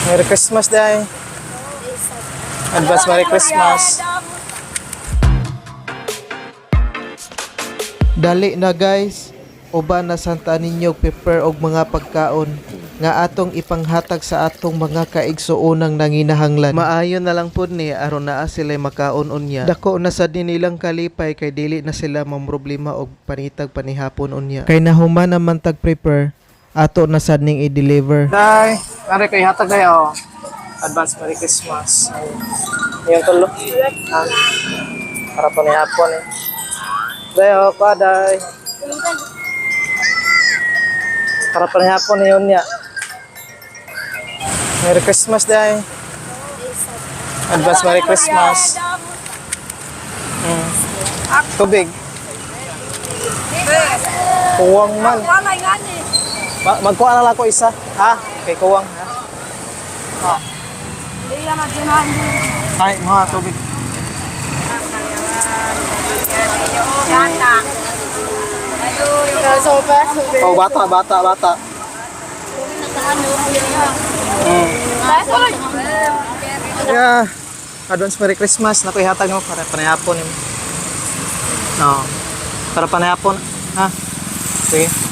Merry Christmas, day. Advance Merry Christmas. Dali na, guys, uban na santa ninyo prepare og mga pagkaon nga atong ipanghatag sa atong mga kaigsuonang nanginahanglan. Maayo na lang pud ni aron naa sila makaon unya. Dako na sad ni nilang kalipay kay dili na sila mamroblema og panitag panihapon unya. Kay nahuman naman tag prepare, ato na sad ning i-deliver. Day, mari kay hatag day oh. Advance Merry Christmas. Ay, yung tulo. Ha? Para panihapon eh. Day oh, pa day. Para panihapon yun niya. Merry Christmas, day. Advance Merry Christmas. Tubig. Kuwang man. Magkuha na lang ako isa. Ha? Kay kuwang. Ha? Ay, mga tubig. Oh, bata, bata, bata. Yeah. Advance Merry Christmas. Naku, ihatag mo para panayapon. No. Para panayapon. Ha? Sige.